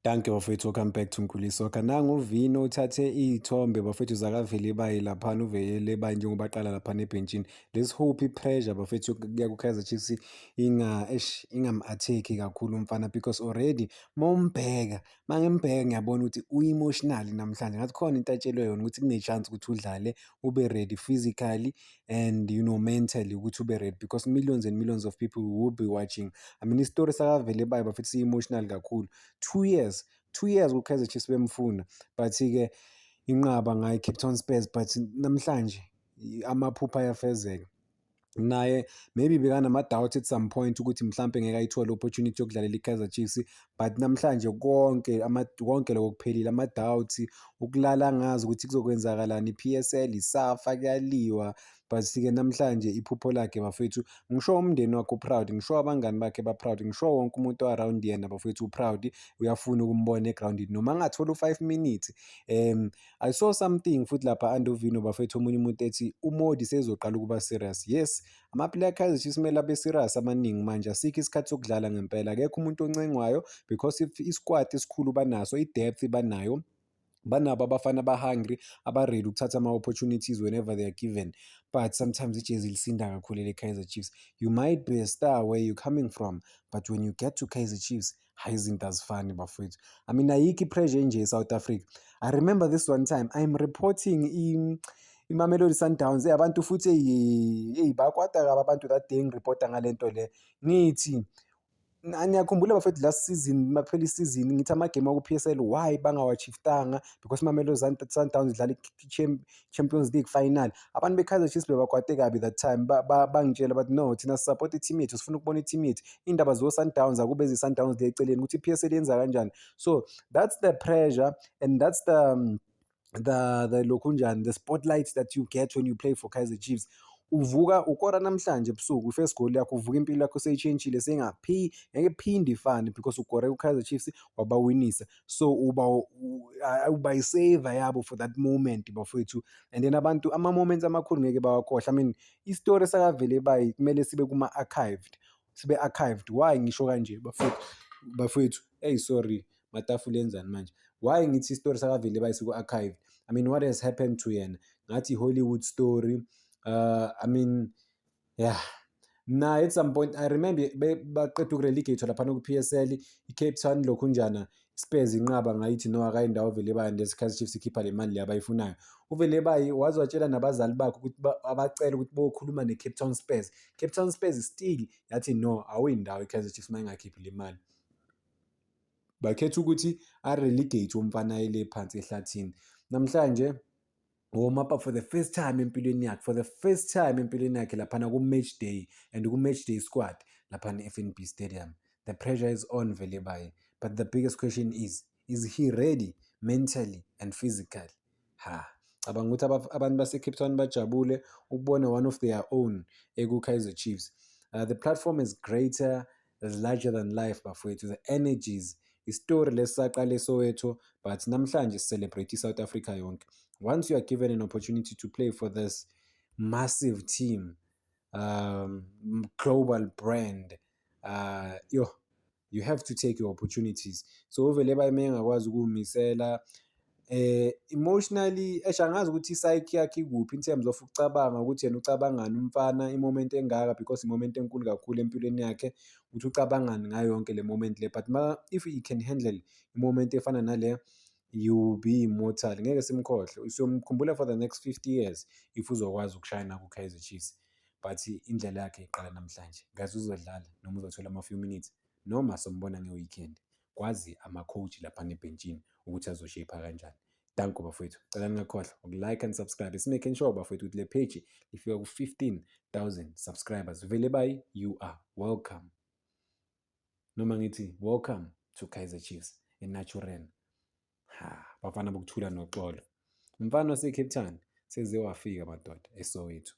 Dankie bafowethu, welcome back to Mkhuli Soccer. Nangu uVino uthathe iy'thombe bafowethu zakaVelebayi laphana, uVelebayi njengoba aqala laphana ebhentshini. Let's hope i-pressure bafethu kuya ku-Kaizer Chiefs eish ingam-attack-i kakhulu umfana because already mawumbheka, mangimbheka ngiyabona ukuthi u-emotional namhlanje, ngathi khona into atshelwe yona ukuthi kune-chance ukuthi udlale ube ready physically and mentally ukuthi ube ready because millions and millions of people will be watching. I mean, isitori sakaVelebayi bafethu si-emotional kakhulu. 2 years, 2 years ku-Kaizer Chiefs bemfuna, but-ke inqaba ngayo i-Cape Town Spurs, but namhlanje amaphupho ayafezeka. Naye maybe bekanama-doubt at some point ukuthi mhlampe ngeke ayithole opportunity yokudlalela i-Kaizer Chiefs, but namhlanje konke konke lokho kuphelile, ama-doubts, ukulala angazi ukuthi kuzokwenzakalani, i-PSL, i-SAFA kuyaliwa, but-ke namhlanje iphupho lakhe bafethu, ngisho umndeni wakhe u-proud, ngisho abangani bakhe ba-proud, ngisho wonke umuntu o-around yena bafethu u-proud, uyafuna ukumbona egrawundini noma angathola u-5 minutes. I saw something futhi lapha under uVino bafethu, omunye umuntu ethi uModi sezoqala ukuba serious. Yes, ama-player Kaizer Chiefs kumele abe serious amaningi manje, asikho isikhathi sokudlala ngempela, akekho umuntu oncengwayo because if i-squad esikhulu banaso, i-depth banayo, banabo abafana aba-hungry, aba-ready ukuthatha ama-opportunities whenever they are given. But sometimes ijezi lisinda kakhulu ele-Kaizer Chiefs. You might be a star where you coming from, but when you get to Kaizer Chiefs, hhayi, izinto azifani bafowethu. I mean, ayikho i-pressure enje e-South Africa. I remember this one time I'm reporting iMamelodi Sundowns, abantu futhi eyi bakwata kabi abantu that day ngiripota ngale nto le. Ngithi niyakhumbula bafethu, last season makuphela isizini, ngithi amagemu aku-PSL why bangawa-shift-anga because iMamelodi Sundowns idlala i-Champions League final. Abantu be-Kaizer Chiefs bebakwate kabi that time, bangitshela bathi, "No, thina si-support i-team yethu, sifuna ukubona i-team yethu. Iy'ndaba zo-Sundowns akube ezi-Sundowns le eceleni ukuthi i-PSL yenza kanjani." So that's the pressure and that's the lokhunjani, the spotlight that you get when you play for Kaizer Chiefs. Uvuka ukora namhlanje ebusuku i-first goal yakho, uvuka impilo yakho seyishintshile, seyingaphi ngeke iphinde ifane because ukore ku-Kaizer Chiefs wabawinisa. So uba i-saver yabo for that moment bafowethu, and then abantu ama-moments amakhulu ngeke bawakhohlwe. I mean, isitori sakaVelebayi kumele sibe kuma-archived, sibe archived. Why ngisho kanje bafowethu? Bafowethu, eyi sorry, matafula enzani manje? Why ngithi isitori sakaVelebayi siku-archived? I mean, what has happened to yena? Ngathi i-Hollywood story. I mean, yeah. Naye at some point I remember baqeda uku-relegate laphana ku-PSL, i-Cape Town lokhunjana Spurs inqaba ngayithi no, akayindawo uVelebayi, ngesikhathi Chiefs ikhipha le mali le abayifunayo. UVelebayi waze watshela nabazali bakhe ukuthi abacela ukuthi bokhuluma ne-Cape Town Spurs. Cape Town Spurs still yathi no, awuyindawo i-Kaizer Chiefs mayingakhiphi le mali. Bakhetha ukuthi a-relegate umfana aye phansi ehlathini. Namhlanje warm up for the first time empilweni yakhe, for the first time empilweni yakhe laphana ku-match day and ku-match day squad laphana e-FNB Stadium. The pressure is on Velebayi, but the biggest question is he ready mentally and physically? Ha, cabanga ukuthi abantu base-Cape Town bajabule ukubona one of their own eku-Kaizer Chiefs. The platform is greater, is larger than life bafowethu, the energies, isitori lesi saqala eSoweto, but namhlanje celebrate i-South Africa yonke. Once you are given an opportunity to play for this massive team, global brand, yo, you have to take your opportunities. So uVelebayi uma engakwazi ukuwumisela emotionally, eish, angazi ukuthi i-psyche yakhe ikuphi in terms of ukucabanga ukuthi yena ucabangani umfana i-moment engaka because i-moment enkulu kakhulu empilweni yakhe, ukuthi ucabangani ngayo yonke le moment le, but ma if he can handle i-moment efana nale, you will be immortal, ngeke simkhohlwe, siyomkhumbula for the next 50 years if uzokwazi ukushayina ku-Kaizer Chiefs. But indlela yakhe iqala namhlanje, ngathi uzodlala noma uzothola ama-few minutes noma sombona nge-weekend, kwazi ama-coach laphana ebhentshini ukuthi azo-shape-a kanjani. Danko bafowethu, cela ningakhohlwa uku-like and subscribe. Making sure bafowethu ukuthi le page ifika ku-15,000 subscribers. Velebayi, you are welcome. Noma ngithi welcome to Kaizer Chiefs eNaturena. Ha, bafana bokuthula noxolo. Umfana wase-Cape Town seze wafika madoda eSoweto.